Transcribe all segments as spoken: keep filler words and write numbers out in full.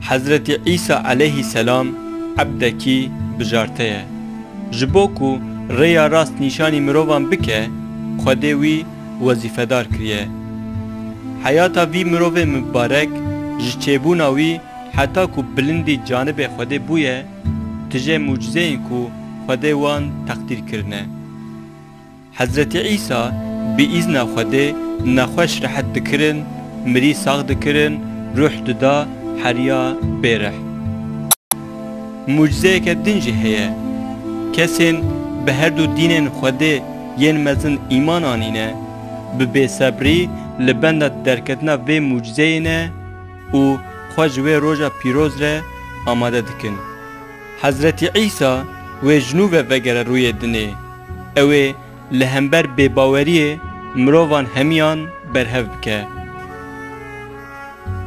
Hezretî Îsa aleyhî selam ebdekî bijarte ye. Ji bo ku rêya rast nîşanî mirovan bike, Xwedê wî wezîfedar kiriye. Heyata vî mirovê mibarek ji çêbûna wî heta ku bilindî canibê Xwedê bûye, tije mucizeyên ku Xwedê wan teqdîr kirine. Hezretî Îsa bi îzna Xwedê nexweş rehet dikirin, mirî sax dikirin, ruh dida, heriya bêreh. Mucizeyeke din jî heye. Kesên bi her du dînên Xwedê yên mezin îman anîne, bi bêsebrî li benda derketina vê mucizeyê ne û xwe ji wê roja pîroz re amade dikin. Hezretî Îsa wê ji nû ve vegere rûyê dinê. Ew ê li hember bêbaweriyê mirovan hemiyan berhev bike.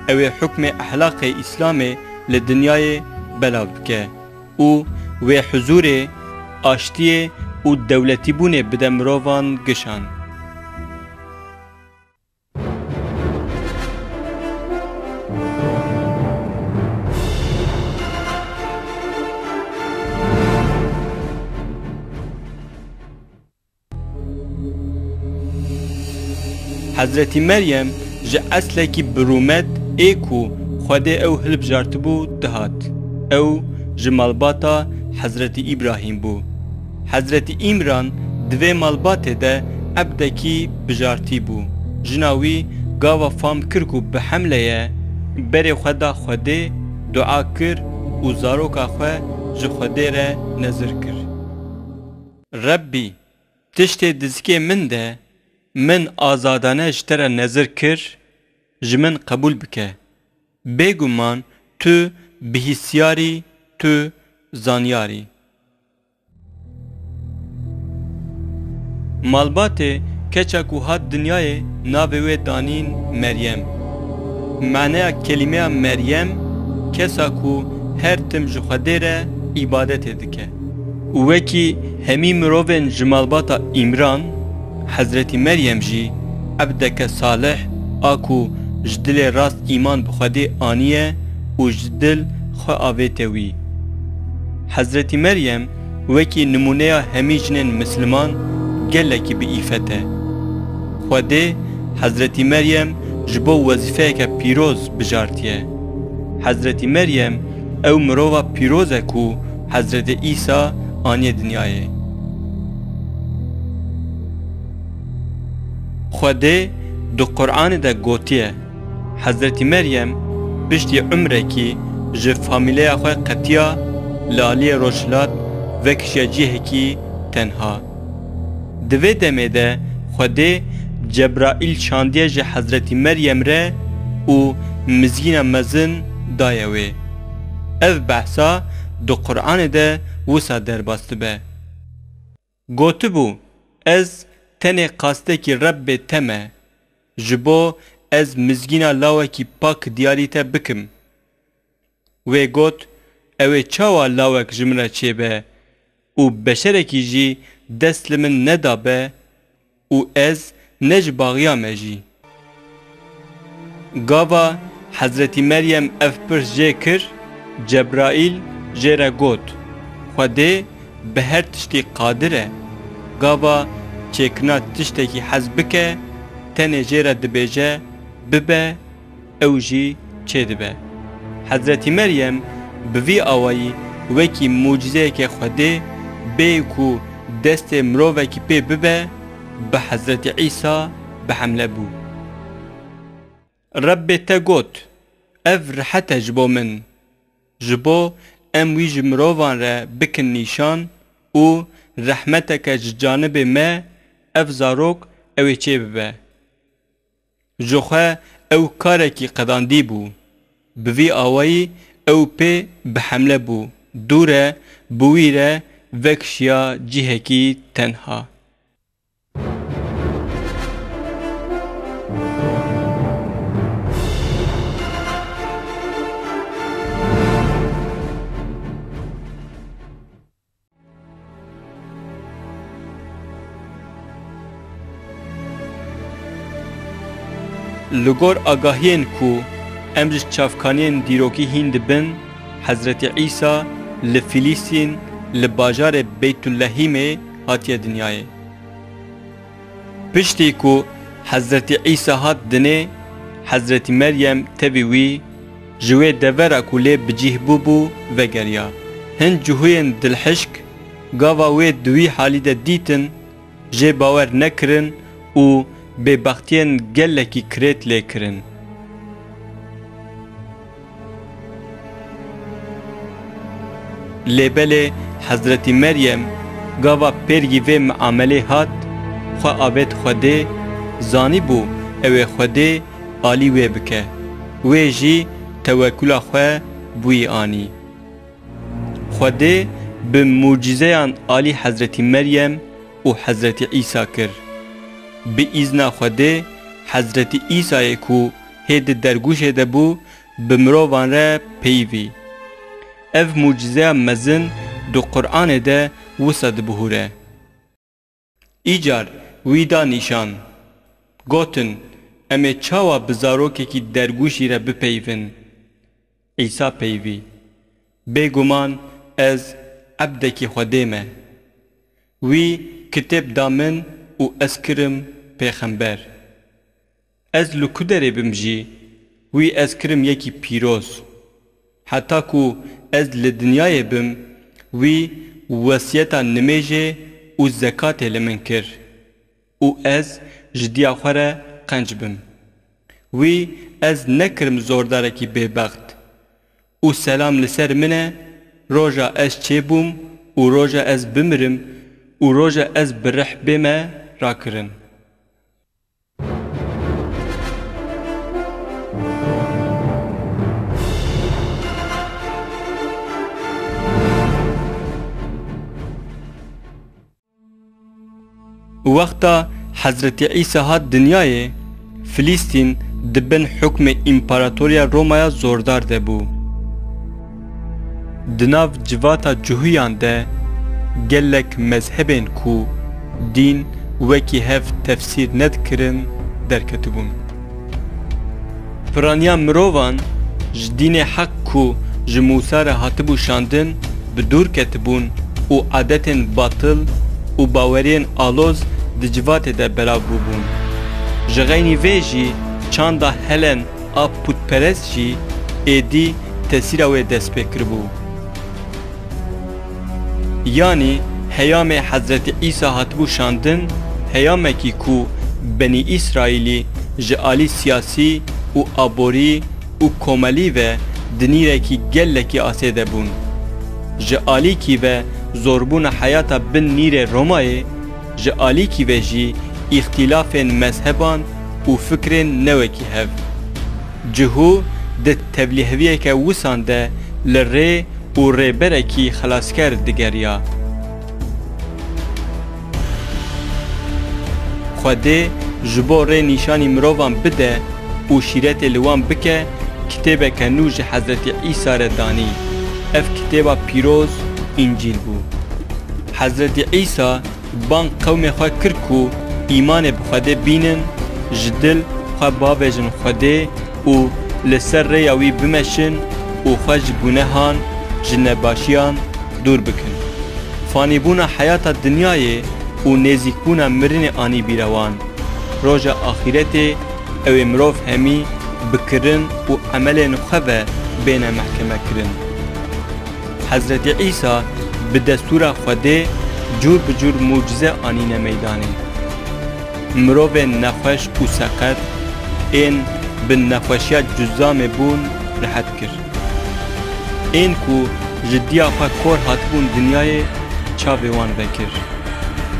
Ew ê hukmê ehlaqê Îslamê li dinyayê belav bike û wê huzûrê, aştiyê û dewletîbûnê bide mirovan gişan. Hezretî Meryem ji eslekî bi rûmet ê ku Xwedê ew hilbijartibû dihat. Ew ji malbata Hezretî Îbrahîm bû. Hezretî Îmran di vê malbatê de ebdekî bijartî bû. Jina wî gava fam kir ku bi hemle ye, berê xwe da Xwedê, dua kir û zaroka xwe ji Xwedê re nezir kir. Rebbî, tiştê di zikê min de min azadane ji te re nezir kir, ji min qebûl bike. Bêguman tu bihîsyar î, tu zanyar î. Malbatê keça ku hat dinyayê navê wê danîn Meryem. Maneya kelîmeya Meryem, kesa ku her tim ji Xwedê re îbadetê dike. Û wekî hemî mirovên ji malbata Îmran, Hezretî Meryem jî ebdeke salih a ku ji dilê rast îman bi Xwedê aniye û ji dil xwe avête wî. Hezretî Meryem wekî nimûneya hemî jinên misliman gelekî bi îfet e. Xwedê Hezretî Meryem ji bo wezîfeyeke pîroz bijartiye. Hezretî Meryem ew mirova pîroz e ku Hezretê Îsa aniye dinyayê. Xwedê di Quranê de gotiye, Hezretî Meryem piştî umrekî ji famîleya xwe qetiya, li aliyê rojhilat vekişiya cihekî tenha. Di vê demê de Xwedê Cebraîl şandiye ji Hezretî Meryem re û mizgîna mezin daye wê. Ev behsa di Quranê de wisa derbas dibe. Gotibû, Ez tenê qastekî Rebbê te me, ji bo ez mizgîna lawekî pak diyarî te bikim. Wê got, Ew ê çawa lawek ji min re çêbe û beşerekî jî dest li min nedabe û ez ne ji baxiya me jî? Gava Hezretî Meryem ev pirs jê kir, Cebraîl jê re got, Xwedê bi her tiştî qadir e. Gava çêkirina tiştekî hez bike, tenê jê re dibêje, Bibe, ew jî çêdibe. Hezretî Meryem bi vî awayî wekî mucîzeyeke Xwedê bê ku destê mirovekî pê bibe, bi Hezretî Îsa bi hemle bû. Rebbê te got, Ev rehet e ji bo min, ji bo em wî ji mirovan re bikin nîşan û rehmeteke ji canibê me ev zarok ew ê çê bibe. Ji xwe ew karekî qedandî bû. Bi vî awayî ew pê bi hemle bû. Dû re bi wî re vekişiya cihekî tenha. Li gor agahiyên ku Em ji çavkaniyên dîrokî hîn dibin, Hezretî Îsa li Filîstîn, li bajarê Beytulehîmê hatiye dinyayê. Piştî ku Hezretî Îsa hat dinê, Hezretî Meryem tevî wî, ji wê devera ku lê bi cih bûbû, vegeriya. Hin cihûyên dilhişk gava wê di wî halî de dîtin, jê bawer nekirin û bêbextiyên gelekî kirêt lê kirin. Lê belê Hezretî Meryem gava pêrgî vê miamelê hat, xwe avêt Xwedê, zanîbû ew ê Xwedê alî wê bike. Wê jî tewekula xwe bi wî anî. Xwedê bi mucîzeyan alî Hezretî Meryem û Hezretî Îsa kir. Bi îzna Xwedê, Hezretî Îsayê ku hê di dergûşê de bû, bi mirovan re peyivî. Ev mucîzeya mezin di Quranê de wisa dibihûre. Îcar wî da nîşan. Gotin, em ê çawa bi zarokekî dergûşî re bipeyivin? Îsa peyivî. Bêguman ez ebdekî Xwedê me. Wî kitêb da min û ez kirim pêxember. Ez li ku derê bim jî, wî ez kirim yekî pîroz. Heta ku ez li dinyayê bim, wî wesiyeta nimêjê û zekatê li min kir û ez ji diya xwe re qenc bim. Wî ez nekirim zordarekî bêbext. Û selam li ser min e, roja ez çêbûm û roja ez bimirim û roja ez bi rih bême rakirin. Wexta Hezretî Îsa hat dinyayê, Filîstîn di bin hukmê Împaratoriya Romaya zordar de bû. Di nav civata Cuhiyan de gelek mezhebên ku dîn wekî hev tefsîr nedikirin, derketibûn. Piraniya mirovan ji dînê heq ku ji Mûsa re hatibû şandin, bi dûr ketibûn û adetên batil û baweriyên aloz di civatê de belav bûbûn. Ji xeynî vê jî çanda Helen a pûtperest jî êdî tesîra wê dest pê kiribû. Yanî heyamê Hezretî Îsa hatibû şandin, heyamekî ku Benî Îsraîlî ji alî siyasî û aborî û komelî ve di nîrekî gelekî asê de bûn. Ji alîkî ve zorbûna heyata bin nîrê Romayê, ji alîkî ve jî îxtîlafên mezheban û fikrên newekî hev. Cihû di tevlîheviyeke wisan de li rê û rêberekî xelasker digeriya. Xwedê ji bo rê nîşanî mirovan bide û şîretê li wan bike, kitêbeke nû ji Hezretî Îsa re danî. Ev kitêba pîroz Încîl bû. Hezretî Îsa bang qewmê xwe kir ku îmanê bi Xwedê bînin, ji dil xwe bavêjin Xwedê û li ser rêya wî bimeşin û xwe ji gunehan, ji nebaşiyan dûr bikin. Fanîbûna heyata dinyayê û nêzîkbûna mirinê anî bîra wan. Roja axîretê ew ê mirov hemî bi kirin û emelên xwe ve bêne mehkeme kirin. Hezretî Îsa bi destûra Xwedê cûr bi cûr mucize anîne meydanê. Mirovên nexweş û seqet, ên bi nexweşiya cuzamê bûn, rehet kir. Ên ku ji diya xwe kor hatibûn dinyayê, çavê wan vekir.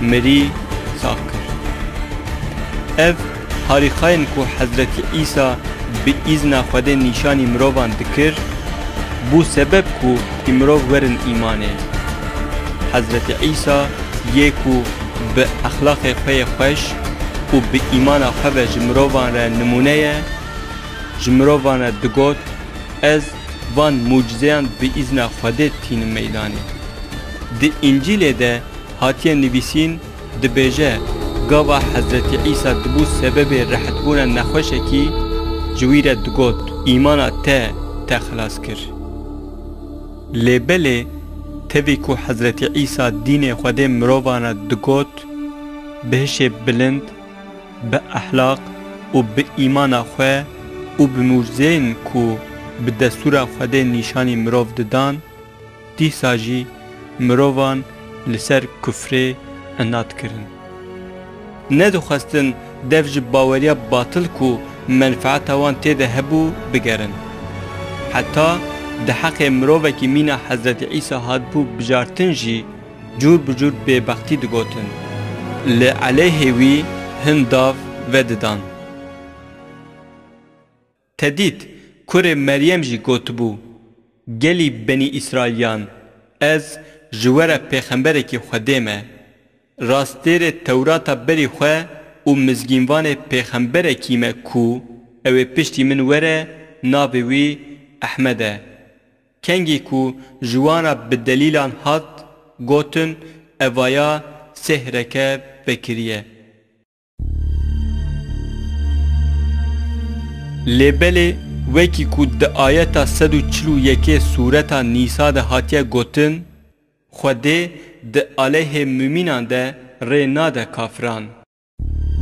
Mirî sax kir. Ev harîkayên ku Hezretî Îsa bi îzna Xwedê nîşanî mirovan dikir, bû sebeb ku î mirov werin îmanê. Hezretî Îsa yê ku bi exlaqê xwe yê xweş û bi îmana xwe ve ji mirovan re nimûne ye, ji mirovan re digot, Ez van mucizeyan bi îzna Xwedê tînim meydanê. Di Încîlê de hatiye nivîsîn, dibêje, gava Hezretî Îsa dibû sebebê rehetbûna nexweşekî, ji wî re digot, "Îmana te te xilas kir." Lê belê, tevî ku Hezretî Îsa dînê Xwedê mirovana digot, bi hişê bilind, bi ehlaq û bi îmana xwe û bi mûcizeyên ku bi destûra Xwedê nîşanî mirov didan, dîsa jî mirovan li ser kufrê inat kirin. Nedixwestin dev ji baweriya batil ku menfeeta wan tê de hebû, bigerin. Heta di heqê mirovekî mîna Hezretî Îsa hatibû bijartin jî cûr bi cûr bêbextî digotin. Li eleyhê wî hin dav vedidan. Te dît, kurê Meryem jî gotibû, "Gelî Benî Îsraîliyan, ez ji we re pêxemberekî Xwedê me. Rastêrê Tewrata berî xwe û mizgînvanê pêxemberekî me ku ew ê piştî min were, navê wî Ehmed e." Kengî ku ji wan re bi delîlan hat, gotin, "Evaya sêhreke vekiriye." Lê belê, wekî ku di ayeta sed û çil û yekê sûreta Nîsa de hatiye gotin, Xwedê di aleyhê mumînan de rê nade kafiran.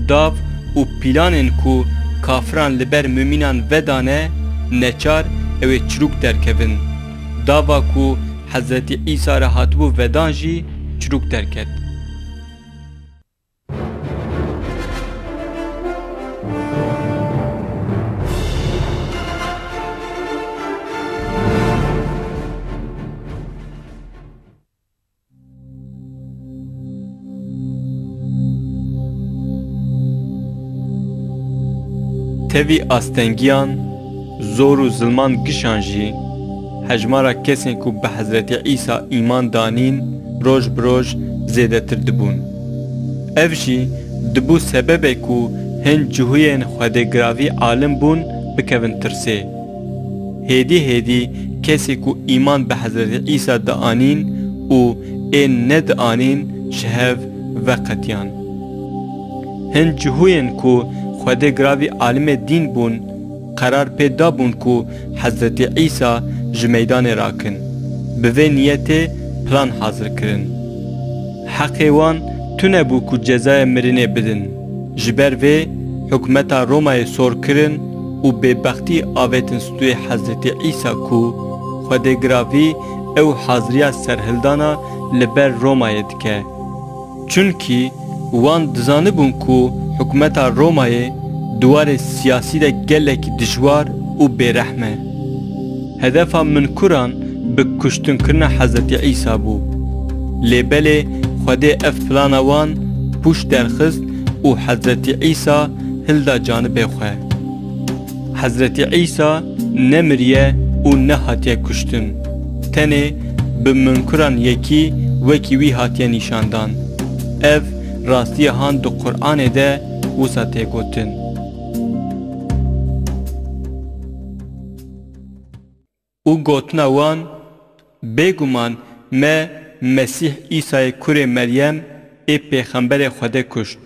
Dav û pîlanên ku kafiran li ber mumînan vedane, neçar ew ê çirûk derkevin. Dava ku Hezretî Îsa re hatibû vedan jî çirûk derket. Tevî astengiyan, zor û zilman gişan jî, hejmara kesên ku bi Hezretî Îsa îman danîn roj bi roj zêdetir dibûn. Ev jî dibû sebebê ku hin cihûyên xwedêgiravî alim bûn bikevin tirsê. Hêdî hêdî kesê ku îman bi Hezretî Îsa dianîn û ên nedianîn ji hev veqetiyan. Hin cihûyên ku xwedêgiravî alimê dîn bûn, qerar pê dabûn ku Hezretî Îsa ji meydanê rakin. Bi vê niyetê plan hazir kirin. Heqê wan tune bû ku cezaya mirinê bidin. Ji ber vê, hikûmeta Romayê sor kirin û bêbextî avêtin stûyê Hezretî Îsa ku xwedêgiravî ew haziriya serhildana li ber Romayê dike. Çunkî wan dizanibûn ku hikûmeta Romayê di warê siyasî de gelekî dijwar û bêrehm e. Hedefa minkuran bi kuştinkirina Hezretî Îsa bû. Lê belê Xwedê ev plana wan pûç derxist û Hezretî Îsa hilda canibê xwe. Hezretî Îsa nemiriye û nehatiye kuştin. Tenê bi minkuran yekî wekî wî hatiye nîşandan. Ev rastiya han di Qur'anê de wisa tê gotin. Û gotina wan, "Bêguman me Mesîh Îsayê kurê Meryem ê pêxemberê Xwedê kuşt."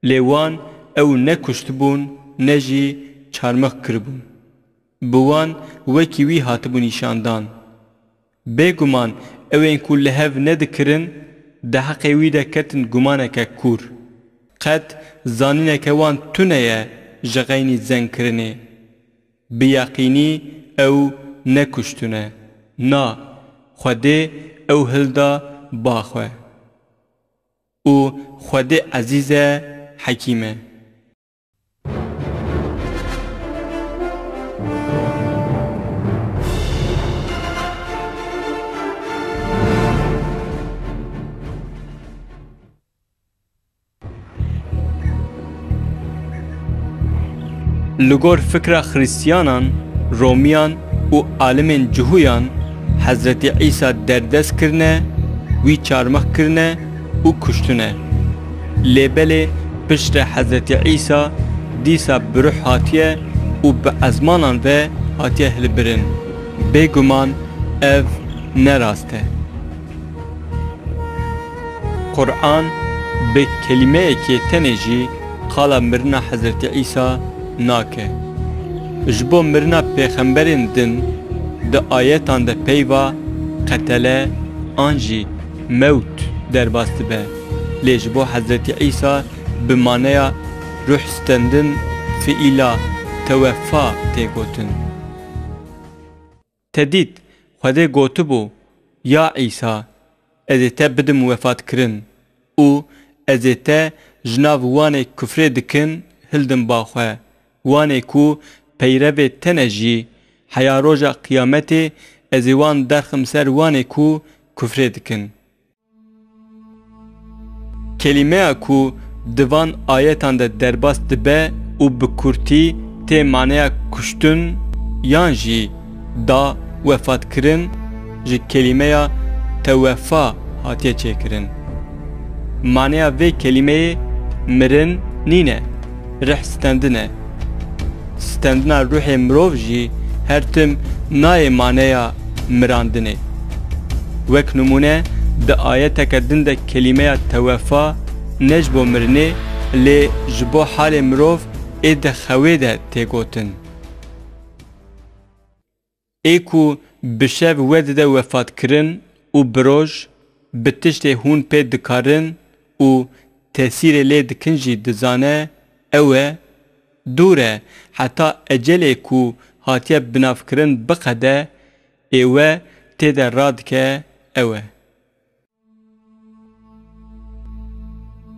Lê wan ew ne kuştibûn, ne jî çarmix kiribûn. Bi wan wekî wî hatibû nîşandan. Bêguman ewên ku li hev nedikirin, di heqê wî de ketin gumaneke kûr. Qet zanîneke wan tune ye ji xeynî zengkirinê. Bi yeqînî ew ne kuştine. Na, Xwedê ew hilda ba xwe. Û Xwedê ezîz e, hekîm e. Li gor fikra Xristiyanan, Romiyan û alimên Cihûyan Hezretî Îsa derdest kirine, wî çarmix kirine û kuştine. Lê belê piştre Hezretî Îsa dîsa bi ruh hatiye û bi ezmanan ve hatiye hilbirin. Bêguman ev ne rast e. Quran bi kelîmeyekê tenê jî qala mirina Hezretî Îsa nake. Ji bo mirina pêxemberên din di ayetan de peyva qetele an jî mewt derbas dibe. Lê ji bo Hezretî Îsa bi maneya ruh stendin fiîla teweffa tê gotin. Te dît, Xwedê gotibû, Ya Îsa, ez ê te bidim wefatkirin û ez ê te ji nav wanê kufrê dikin hildim ba xwe, wanê ku peyrevê te ne jî, heya roja qiyametê ez ê wan derxim ser wanê ku kufrê dikin. Kelîmeya ku di van ayetan de derbas dibe û bi kurtî tê maneya kuştin yan jî da wefatkirin, ji kelîmeya teweffa hatiye çêkirin. Maneya vê kelîmeyê mirin nîne, rih stendin e. Stendina ruhê mirov jî her tim nayê maneya mirandinê. Wek nimûne, di ayeteke din de kelîmeya teweffa ne ji bo mirinê, lê ji bo halê mirov ê di xewê de tê gotin. Ê ku bi şev wedide wefatkirin û bi roj bi tiştê hûn pê dikarin û tesîrê lê dikin jî dizane, ew e, dûr e, heta ecelê ku hatiye binavkirin biqede, ê we tê de radike, ew e.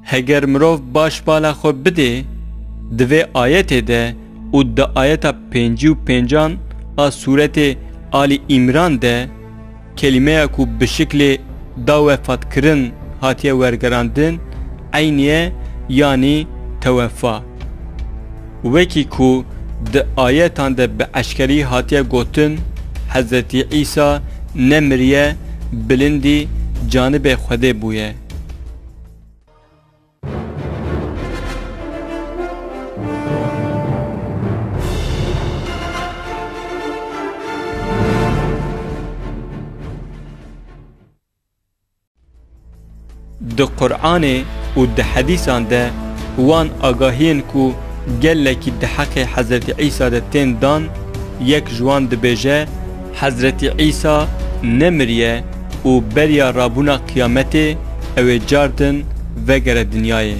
Heger mirov baş bala xwe bidê, di vê ayetê de û di ayeta pêncî û pêncan a sûretê Alî Îmran de, kelîmeya ku bi şiklê da wefatkirin hatiye wergerandin, eynî ye, yanî teweffa. Wekî ku di ayetan de bi eşkerî hatiye gotin, Hezretî Îsa nemiriye, bilindî canibê Xwedê bûye. Di Qur'anê û di hedîsan de wan agahiyên ku gelekî di heqê Hezretî Îsa de tên dan, yek ji wan dibêje, Hezretî Îsa nemiriye û beriya rabûna qiyametê ew ê cardin vegere dinyayê.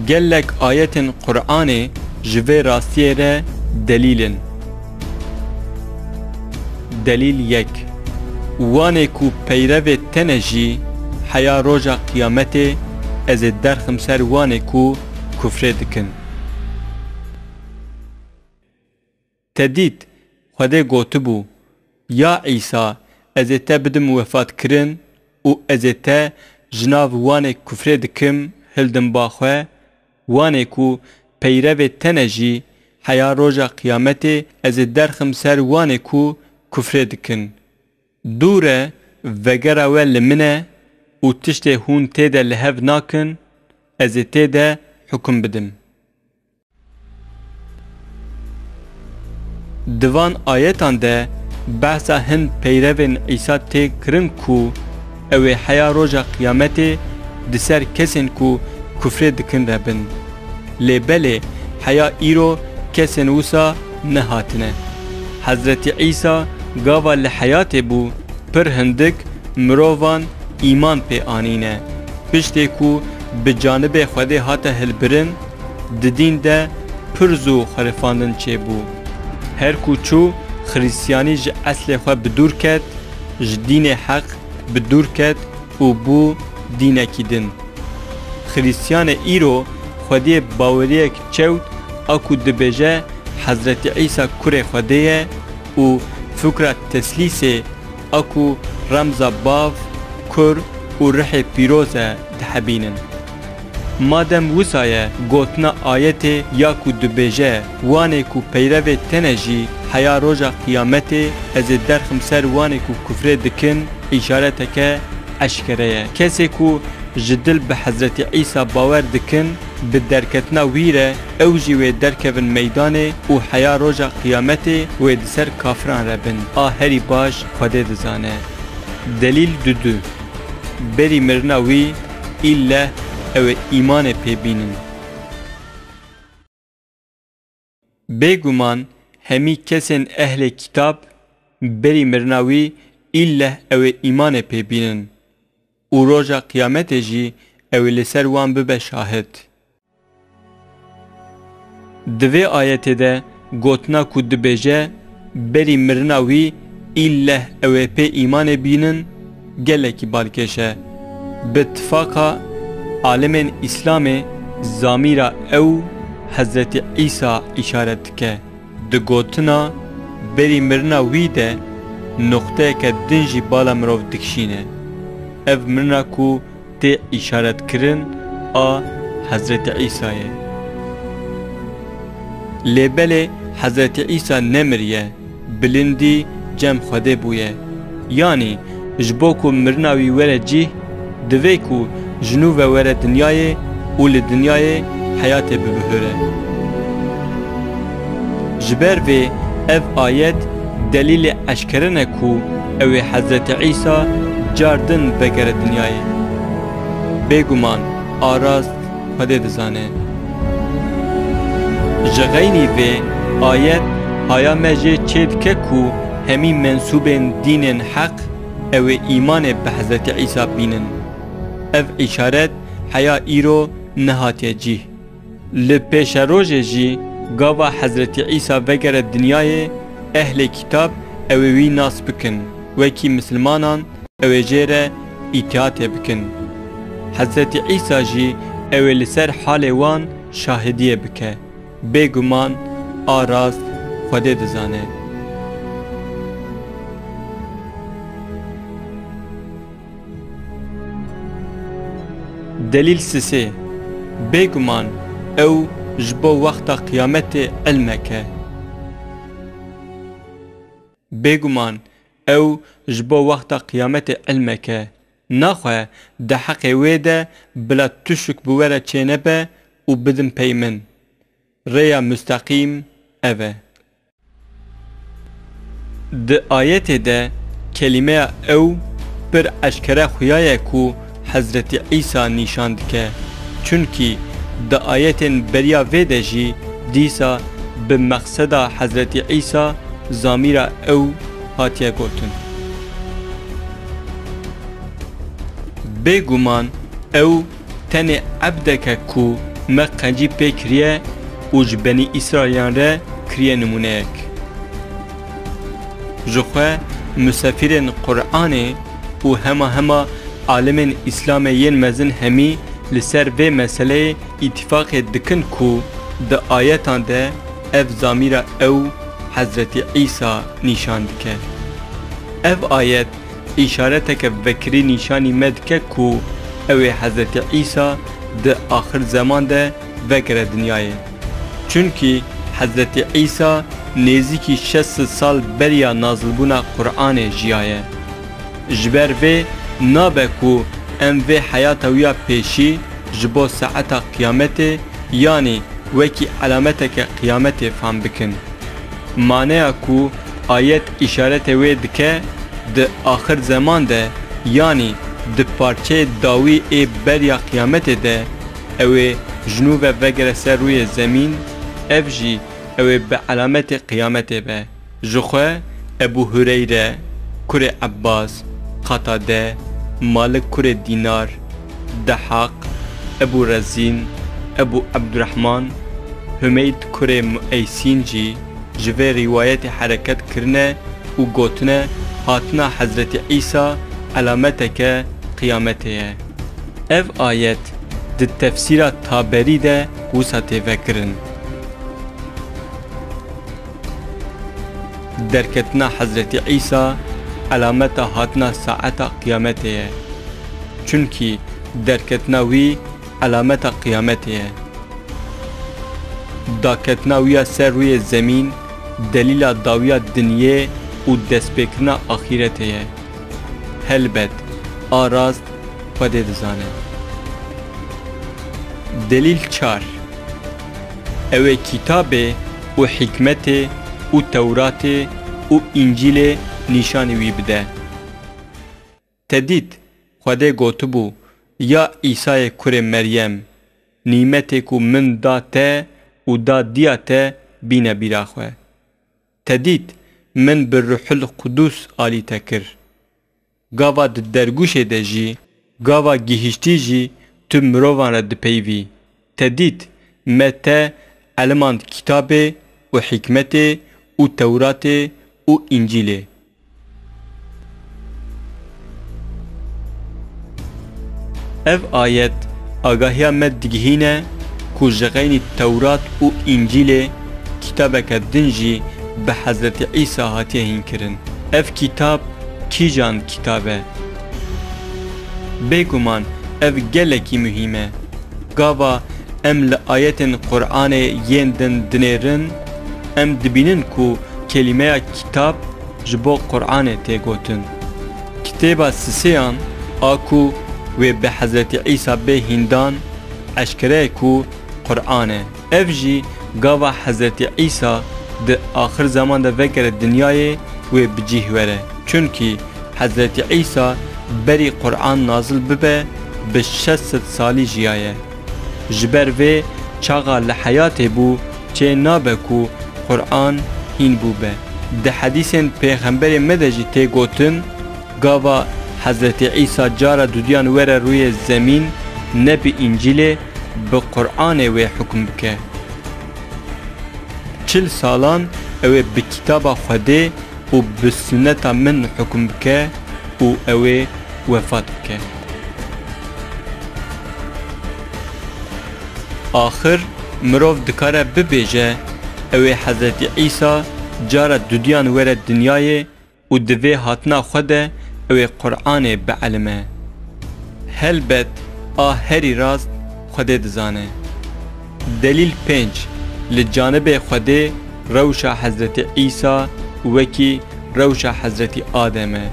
Gelek ayetên Qur'anê ji vê rastiyê re delîl in. Delîl yek. Wanê ku peyrevê te ne jî, heya roja qiyametê ez ê derxim ser wanê ku kufrê dikin. Te dît, Xwedê gotibû, Ya Îsa, ez ê te bidim wefatkirin û ez ê te ji nav wanê kufrê dikim, hildim ba xwe, wanê ku peyrevê te ne jî, heya roja qiyametê ez ê derxim ser wanê ku kufrê dikin. Dûr e, vegera we li min e û tiştê hûn tê de li hev nakin, ez ê tê de hukum bidim. Di van ayetan de behsa hin peyrevên Îsa tê kirin ku ew ê heya roja qiyametê di ser kesên ku kufrê dikin re bin. Lê belê heya îro kesên wisa nehatine. Hezretî Îsa gava li heyatê bû, pir hindik mirovan îman pê anîne. Piştê ku bi canibê Xwedê hate hilbirin, di dîn de pir zû xwerifandin çêbû. Her ku çû, Xirîstiyanî ji eslê xwe bi dûr ket, ji dînê heq bi dûr ket û bû dînekî din. Xirîstiyanê îro Xwediyê baweriyek çewt a ku dibêje Hezretî Îsa kurê Xwedê ye û fikra teslîsê a ku remza bav, kur û rihê pîroz e dihebînin. Madem wisa ye, gotina ayetê ya ku dibêje, wanê ku peyrevê te ne jî, heya roja qiyametê ez ê derxim ser wanê ku kufrê dikin, îşareteke eşkere ye. Kesê ku ji dil bi Hezretî Îsa bawer dikin, bi derketina wî re ew jî wê derkevin meydanê û heya roja qiyametê wê di ser kafiran re bin. A herî baş Xwedê dizane. Delîl dudu. Berî mirina wî îlle ew ê îmanê pê bînin. Bêguman Hemî kesên ehlê kitab berî mirina wî îlleh ew ê îmanê pê bînin û roja qiyametê jî ew ê li ser wan bibe şahid. Di vê ayetê de gotina ku dibêje berî mirina wî îlleh ew ê pê îmanê bînin, gelekî balkêş e. Bi tifaqa alimên Îslamê zamîra ew Hezretî Îsa îşaret dike. Di gotina berî mirina wî de noqteyeke din jî bala mirov dikişîne. Ev mirina ku tê îşaretkirin a Hezretî Îsayê. Lê belê Hezretî Îsa nemiriye, bilindî cem Xwedê bûye. Yanî ji bo ku mirina wî were cih, divê ku ji nû ve were dinyayê û li dinyayê heyatê bibihûre. Ji ber vê ev ayet delîlê eşkere ne ku ew ê Hezretî Îsa car din vegere dinyayê. Bêguman a rast Xwedê dizane. Ji xeynî vê ayet haya me jê çêdike ku hemî mensûbên dînên heq ew ê îmanê bi Hezretî Îsa bînin. Ev îşaret heya îro nehatiye cih. Li pêşerojê jî gava Hezretî Îsa vegere dinyayê, ehlê kitab ew ê wî nas bikin, wekî misilmanan ew ê jê re îtîatê bikin. Hezretî Îsa jî ew ê li ser halê wan şahidiyê bike. Bêguman a rast Xwedê dizane. Delîl sisê. Bêguman ew ji bo wexta qiyametê ilmek e. Bêguman ew ji bo wexta qiyametê ilmek e. Naxwe di heqê wê de bila tişik bi we re çênebe û bidin pey min. Rêya musteqîm ev e. Di ayetê de kelîmeya ew pir eşkere xuya ye ku Hezretî Îsa nîşan dike. Çunkî di ayetên beriya vê de jî dîsa bi mexseda Hezretî Îsa zamîra ew hatiye gotin. Bêguman ew tenê ebdek e ku me qencî pê kiriye û ji Benî Îsraîliyan re kiriye nimûneyek. Jixwe musefîrên Quranê û hema hema alimên Îslamê yên mezin hemî li ser vê meseleyê îtîfaqê dikin ku di ayetan de ev zamîra ew Hezretî Îsa nîşan dike. Ev ayet îşareteke vekirî nîşanî me dike ku ew ê Hezretî Îsa di axir zeman de vegere dinyayê. Çunkî Hezretî Îsa nêzîkî şeş sed sal beriya nazilbûna Quranê jiyaye. Ji ber vê nabe ku em vê heyata wî ya pêşî ji bo saeta qiyametê, yanî wekî elameteke qiyametê fam bikin. Maneya ku ayet îşaretê wê dike, di axir zeman de, yanî di parçeyê dawî ê beriya qiyametê de, ew ê ji nû ve vegere ser rûyê zemîn, ev jî ew ê bi elametê qiyametê be. Jixwe Ebû Hureyre, kurê Ebbas, Qatade, Malik kurê Dînar, Dehaq, Ebû Rezîn, Ebû Ebdurehman, Humeyd kurê Mueysîn jî ji vê rîwayetê hereket kirine û gotine, hatina Hezretî Îsa elameteke qiyametê ye. Ev ayet di tefsîra Taberî de wisa tê vekirin. Derketina Hezretî Îsa elameta hatina saeta qiyametê ye. Çunkî derketina wî elameta qiyametê ye. Daketina wî ya ser rûyê zemîn delîla dawiya dinyê û destpêkirina axîretê ye. Helbet, a rast Xwedê dizane. Delîl çar. Ew ê kitabê û hikmetê û Tewratê û Încîlê nîşanî wî bide. Te dît, Xwedê gotibû, ya Îsayê kurê Meryem, nîmetê ku min da te û da diya te bîne bîra xwe. Te dît, min bi Ruhul Qudus alî te kir. Gava di dergûşê de jî, gava gihiştî jî tu mirovan re dipeyivî. Te dît, me te elimand kitabê û hikmetê û Tewratê û Încîlê. Ev ayet agahiya me digihîne ku ji xeynî Tewrat û Încîlê kitabeke din jî bi Hezretî Îsa hatiye hînkirin. Ev kitab kîjan kitab e? Bêguman ev gelekî muhîm e. Gava em li ayetên Qur'anê yên din dinêrin, em dibînin ku kelîmeya kitab ji bo Qur'anê tê gotin. Kitêba Siseyan a ku wê bi Hezretî Îsa bê hîndan, eşkere ye ku Qur'an e. Ev jî gava Hezretî Îsa di axir zeman de vegere dinyayê wê bi cîh were. Çunkî Hezretî Îsa berî Qur'an nazil bibe bi şeş sed salî jiyaye. Ji ber vê çaxa li heyatê bû, çê nabe ku Qur'an hîn bûbe. Di hedîsên pêxemberê me de jî tê gotin, gava Hezretî Îsa cara dudiyan were rûyê zemîn, ne bi Încîlê, bi Qur'anê wê hukm bike. Çil salan ew ê bi kitaba Xwedê û bi sunneta min hukm bike û ew ê wefat bike. Axir mirov dikare bibêje, ew ê Hezretî Îsa cara dudiyan were dinyayê û di vê hatina xwe de ew ê Qur'anê bielime. Helbet a herî rast Xwedê dizane. Delîl pênc, li canibê Xwedê rewşa Hezretî Îsa wekî rewşa Hezretî Adem e.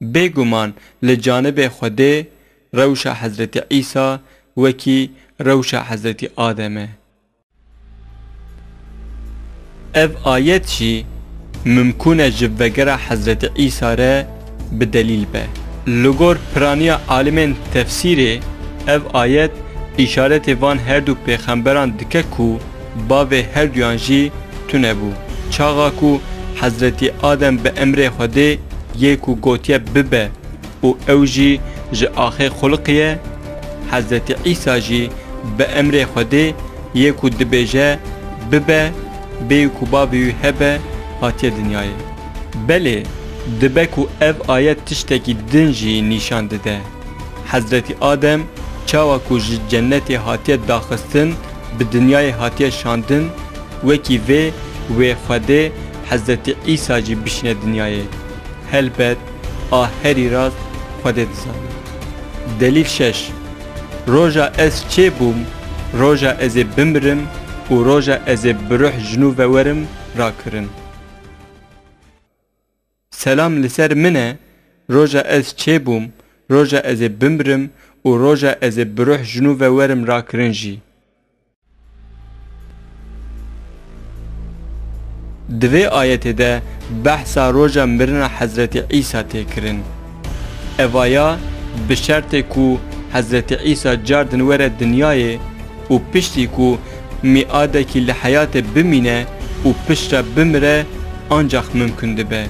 Bêguman li canibê Xwedê rewşa Hezretî Îsa wekî rewşa Hezretî Adem e. Ev ayet jî mimkûn e ji vegera Hezretî Îsa re bi delîl be. Li gor piraniya alimên tefsîrê, ev ayet îşaretê van her du pêxemberan dike ku bavê her duyan jî tune bû. Çaxa ku Hezretî Adem bi emrê Xwedê yê ku gotiye bibe û ew jî ji axê xuliqiye, Hezretî Îsa jî bi emrê Xwedê yê ku dibêje bibe, bêyî ku bavê wî hebe, hatiye dinyayê. Belê, dibe ku ev ayet tiştekî din jî nîşan dide. Hezretî Adem çawa ku ji cenetê hatiye daxistin, bi dinyayê hatiye şandin, wekî vê wê Xwedê Hezretî Îsa jî bişîne dinyayê. Helbet, a herî rast Xwedê dizane. Delîl şeş. Roja ez çêbûm, roja ez ê bimirim û roja ez ê bi ruh ji nû ve werim rakirin. Selam li ser min e, roja ez çêbûm, roja ez ê bimirim û roja ez ê bi ruh ji nû ve werim rakirin jî. Di vê ayetê de behsa roja mirina Hezretî Îsa tê kirin. Evaya bi şertê ku Hezretî Îsa cardin were dinyayê û piştî ku mîadekî li heyatê bimîne û piştre bimire ancax mimkun dibe.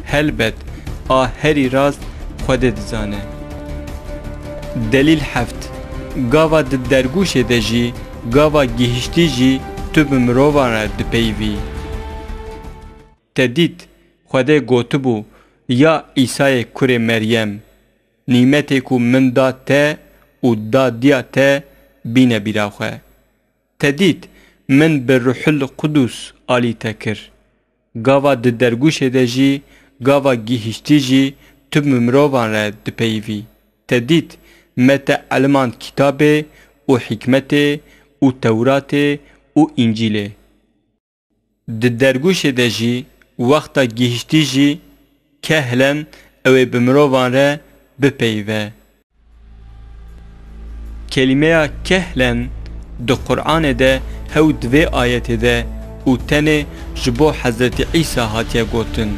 Helbet, a herî rast Xwedê dizane. Delîl heft. Gava di dergûşê de jî, gava gihiştî jî tu bi mirovan re dipeyivî. Te dît, Xwedê gotibû, ya Îsayê kurê Meryem, nîmetê ku min da te û da diya te bîne bîra xwe. Te dît, min bi Ruhul Qudus alî te kir. Gava di dergûşê de jî, gava gihiştî jî tu bi mirovan re dipeyivî. Te dît, me te elimand kitabê û hikmetê û Tewratê û Încîlê. Di dergûşê de jî, wexta gihiştî jî, kehlen ew ê bi mirovan re bipeyive. Kelîmeya kehlen di Qur'anê de hew di vê ayetê de û tenê ji bo Hezretî Îsa hatiye gotin.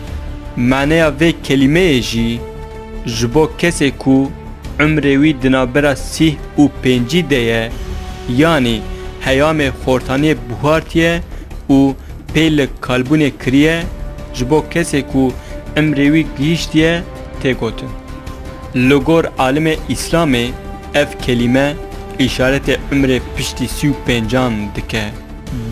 Maneya vê kelîmeyê jî ji bo kesê ku umrê wî di navbera sîh û pêncî de ye, yanî heyamê xortaniyê buhartiye û pê li kalbûnê kiriye, ji bo kesê ku emrê wî gihîştiye tê gotin. Li gor alimê Îslamê ev kelîme îşaretê emrê piştî sî û pêncan dike.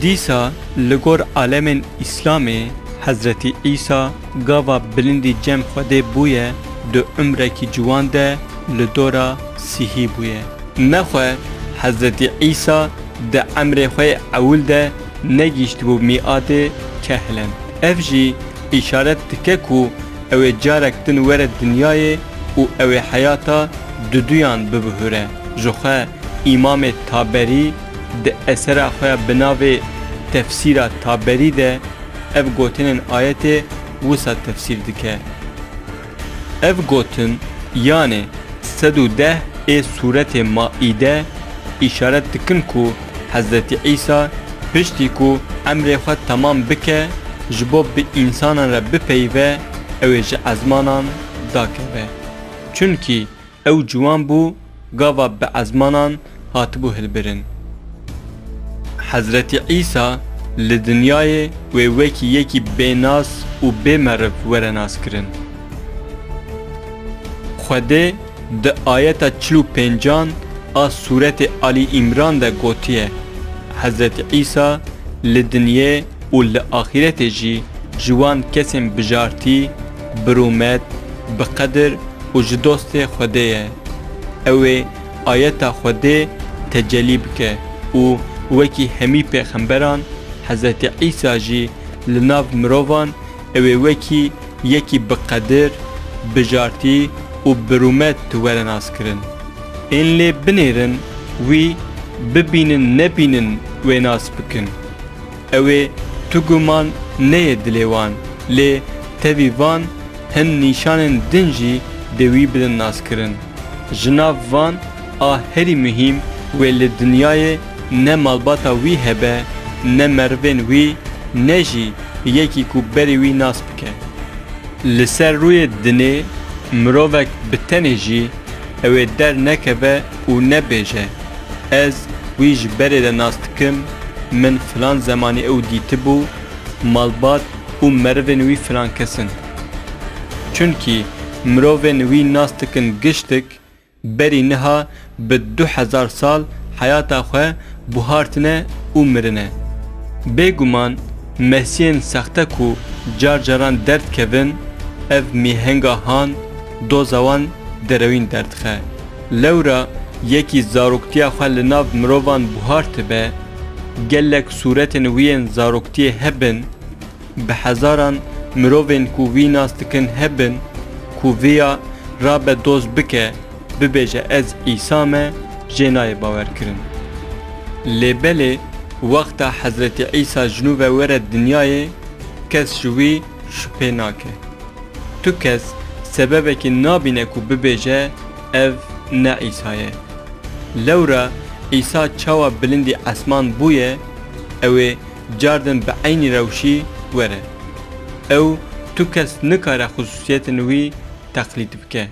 Dîsa li gor alemên Îslamê Hezretî Îsa gava bilindî cem Xwedê bûye, di umrekî ciwan de li dora sihî bûye. Nexwe Hezretî Îsa di emrê xwe yê ewil de negihîştibû mîadê kehlen. Ev jî îşaret dike ku ew ê carek din were dinyayê û ew ê heyata duduyan bibihûre. Ji xwe Îmamê Taberî di esera xwe ya bi navê Tefsîra Taberî de ev gotinên ayetê wisa tefsîr dike. Ev gotin, yanê sed û deh ê sûretê Maîde, îşaret dikin ku Hezretî Îsa piştî ku emrê xwe temam bike, ji bo bi însanan re bipeyive, ew ê ji ezmanan dakeve. Çunkî ew ciwan bû, gava bi ezmanan hatibû hilbirin. Hezretî Îsa li dinyayê wê wekî yekî bênas û bêmeriv were naskirin. Xwedê di ayeta çil û pêncan a sûretê Alî Îmran de gotiye, Hezretî Îsa li dinyê û li axîretê jî ji wan kesên bijartî, birûmet, bi qedir û ji dostê Xwedê ye. Ew ê ayeta Xwedê tecelî bike û wekî hemî pêxemberan Hezretî Îsa jî li nav mirovan ew ê wekî yekî bi qedir, bijartî û birûmet were naskirin. Ên lê binêrin wî, bibînin nebînin wê nas bikin. Ew ê tu guman neyê dilê wan, lê tevî van hin nîşanên din jî dê wî bidin naskirin. Ji nav van a herî muhîm wê li dinyayê ne malbata wî hebe, ne merivên wî, ne jî yekî ku berê wî nas bike. Li ser rûyê dinê mirovek bi tenê jî ew ê dernekeve û nebêje, Ez wî ji berê de nas dikim, min filan zemanî ew dîtibû, malbat û merivên wî filan kes in. Çunkî mirovên wî nas dikin giştik, berî niha bi du hezar sal heyata xwe buhartine û mirine. Bêguman mesiyên sexte ku car caran derdikevin, ev mîhenga han doza wan derewîn derdixe. Lewra yekî zaroktiya xwe li nav mirovan buhartibe, gelek sûretên wî yên zaroktiyê hebin, bi hezaran mirovên ku wî nas dikin hebin, ku viya rabe doz bike, bibêje, Ez Îsa me, jê nayê bawerkirin. Lê belê wexta Hezretî Îsa ji nû ve were dinyayê, kes ji wî şupê nake. Tu kes sebebekê nabîne ku bibêje, Ev ne Îsa ye. Lewra Îsa çawa bilindî esman bûye, ew ê cardin bi eynî rewşî were. Ew tu kes nikare xusûsiyetên wî teqlîd bike.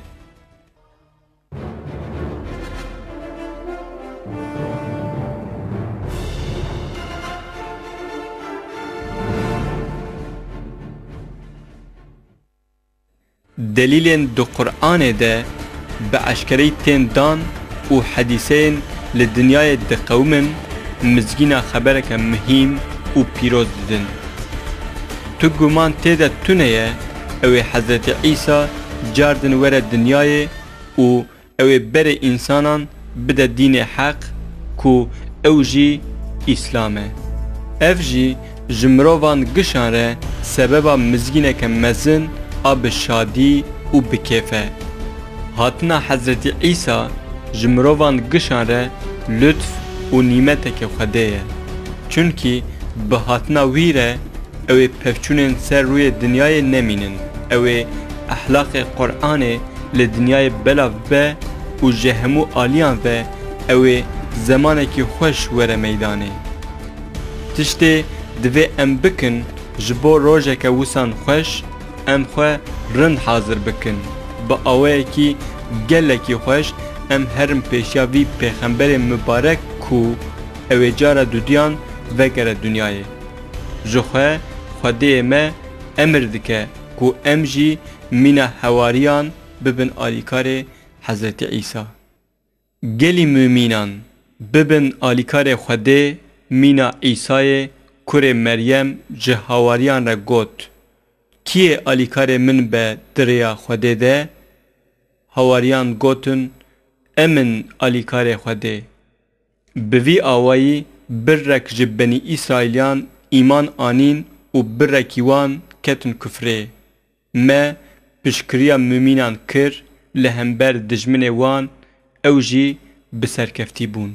Delîlên di Quranê de bi eşkereyî tên dan û hedîseyên li dinyayê diqewimin, mizgîna xebereke mihîm û pîroz didin. Tu guman tê de tune ye, ew ê Hezretî Îsa cardin were dinyayê û ew ê berê însanan bide dînê heq ku ew jî Îslam e. Ev jî ji mirovan gişan re sebeba mizgîneke mezin a bi şadî û bi kêf e. Hatina Hezretî Îsa ji mirovan gişan re lutf û nîmeteke Xwedê ye. Çunkî bi hatina wî re ew ê pevçûnên ser rûyê dinyayê nemînin. Ew ê ehlaqê Quranê li dinyayê belav bibe û ji hemû aliyan ve ew ê zemanekî xweş were meydanê. Tiştê divê em bikin ji bo rojeke wisan xweş, em xwe rind hazir bikin. Bi awayekî gelekî xweş em herin pêşiya vî pêxemberê mibarek ku ew ê cara dudiyan vegere dinyayê. Ji xwe Xwedêyê me emir dike ku em jî mîna hewariyan bibin alîkarê Hezretî Îsa. Gelî mumînan bibin alîkarê Xwedê, mîna Îsayê kurê Meryem ji hawariyan re got, Kî yê alîkarê min be di rêya Xwedê de? Hawariyan gotin, Em in alîkarê Xwedê. Bi vî awayî birrek ji Benî Îsraîliyan îman anîn û birrekî wan ketin kufrê. Me piştgiriya mumînan kir li hember dijminê wan, ew jî bi serkeftî bûn.